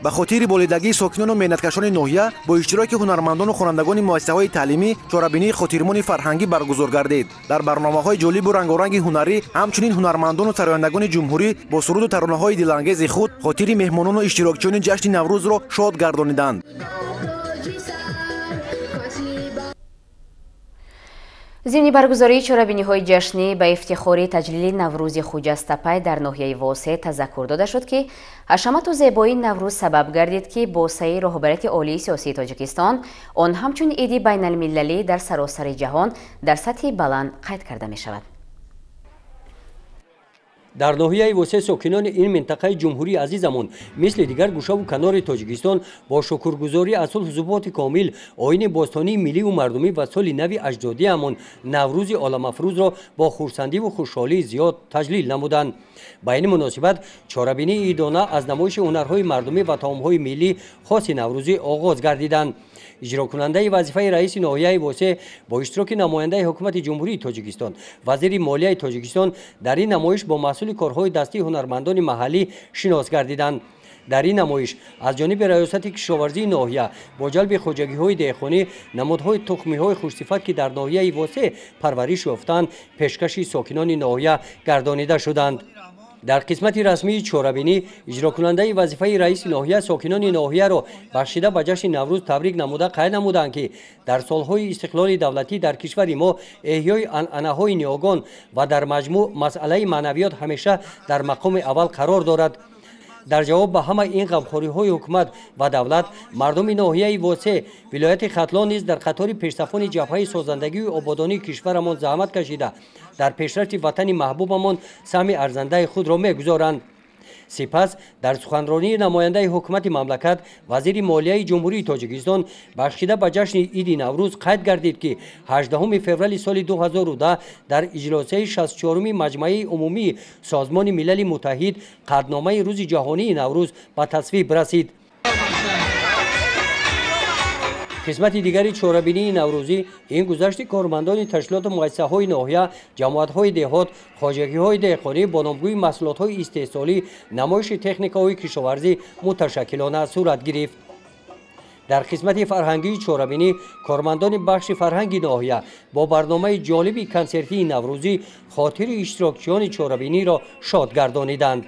Ба хотири болидагии сокинону меҳнаткашони ноҳия бо иштироки ҳунармандону хонандагони муассисаҳои таълимӣ чорабинии хотирмони фарҳангӣ баргузор гардид. Дар барномаҳои ҷолибу рангоранги ҳунарӣ ҳамчунин ҳунармандону сарояндагони ҷумҳурӣ бо суруду таронаҳои дилангези худ хотири меҳмонону иштирокчиёни ҷашни наврӯзро шод гардониданд. Зимни баргузории чорабиниҳои ҷашнӣ ба ифтихори таҷлили наврӯзи хуҷастапай дар ноҳияи Восе тазаккур дода шуд, ки ҳашамату зебоии наврӯз сабаб гардид, ки бо саи роҳбарияти олии сиёсии Тоҷикистон он ҳамчун иди байналмилалӣ дар саросари ҷаҳон дар сатҳи баланд қайд карда мешавад. Дар ноҳияи Восе сокинони ин минтақаи ҷумҳурии азизамон мисли дигар гӯшаву канори Тоҷикистон бо шукргузорӣ аз сулҳу суботи комил, оини бостонии милливу мардумӣ ва соли нави аҷдодиамон наврӯзи оламафрӯзро бо хурсандиву хушҳолии зиёд таҷлил намуданд. Ба ин муносибат чорабинии идона аз намоиши ҳунарҳои мардумӣ ва таомҳои миллӣ хоси наврӯзӣ оғоз гардиданд. Иҷрокунандаи вазифаи раиси ноҳияи Восе бо иштироки намояндаи ҳукумати Ҷумҳурии Тоҷикистон, вазири молияи Тоҷикистон дар ин намоиш бо маҳсули корҳои дастии ҳунармандони маҳаллӣ шинос гардиданд. Дар ин намоиш аз ҷониби раёсати кишоварзии ноҳия бо ҷалби хоҷагиҳои деҳқонӣ намудҳои тухмиҳои хушсифат, ки дар ноҳияи Восе парвариш ёфтанд, пешкаши сокинони ноҳия гардонида шуданд. Дар қисмати расмии чорабинӣ иҷрокунандаи вазифаи раиси ноҳия сокинони ноҳияро бахшида ба ҷашни наврӯз табрик намуда қайд намуданд, ки дар солҳои истиқлоли давлатӣ дар кишвари мо эҳёи анъанаҳои ниёгон ва дар маҷмӯъ масъалаи маънавиёт ҳамеша дар мақоми аввал қарор дорад. Дар ҷавоб ба ҳамаи ин ғамхориҳои ҳукумат ва давлат мардуми ноҳияи Восе вилояти Хатлон низ дар қатори пешсафони ҷабҳаи созандагию ободонии кишварамон заҳмат кашида, дар пешрафти ватани маҳбубамон саҳми арзандаи худро мегузоранд. Сипас дар суханронии намояндаи ҳукумати мамлакат вазири молияи Ҷумҳурии Тоҷикистон бахшида ба ҷашни иди наврӯз қайд гардид, ки 18 феврали соли 2010 дар иҷлосияи 64-уми Маҷмаи умумии Созмони Милали Муттаҳид қатъномаи рӯзи ҷаҳонии наврӯз ба тасвиб расид. Қисмати дигари чорабинии наврӯзӣ ин гузашти кормандони ташкилоту муассисаҳои ноҳия, ҷамоатҳои деҳот, хоҷагиҳои деҳқонӣ бо номгӯи маҳсулотҳои истеҳсолӣ, намоиши техникаҳои кишоварзӣ муташаккилона сурат гирифт. Дар қисмати фарҳангии чорабинӣ кормандони бахши фарҳанги ноҳия бо барномаи ҷолиби консертии наврӯзӣ хотири иштирокчиёни чорабиниро шод гардониданд.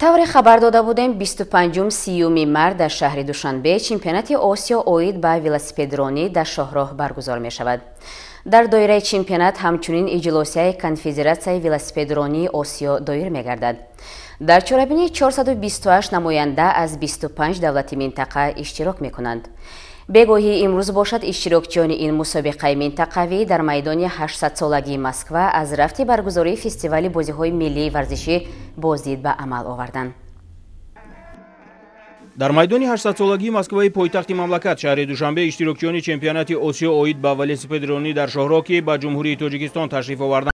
Тавре хабар дода будем, 25-30 март дар шаҳри Душанбе чемпионати Осиё оид ба велосипедронӣ дар шоҳроҳ баргузор мешавад. Дар доираи чемпионат ҳамчунин иҷлосияи конфедератсияи велосипедронии Осиё доир мегардад. Дар чорабинӣ 428 намоянда аз 25 давлати минтақа иштирок мекунанд. Бегоҳӣ имрӯз бошад иштирокчиёни ин мусобиқаи минтақавӣ дар майдони 800-солагии Москва аз рафти баргузории фестивали бозиҳои миллии варзишӣ боздид ба амал оварданд. Дар майдони 800-солагии Москваи пойтахти мамлакат шаҳри Душанбе иштирокчиёни чемпионати Осиё оид ба велосипедронӣ дар шоҳроҳ, ки ба Ҷумҳурии Тоҷикистон ташриф оварданд,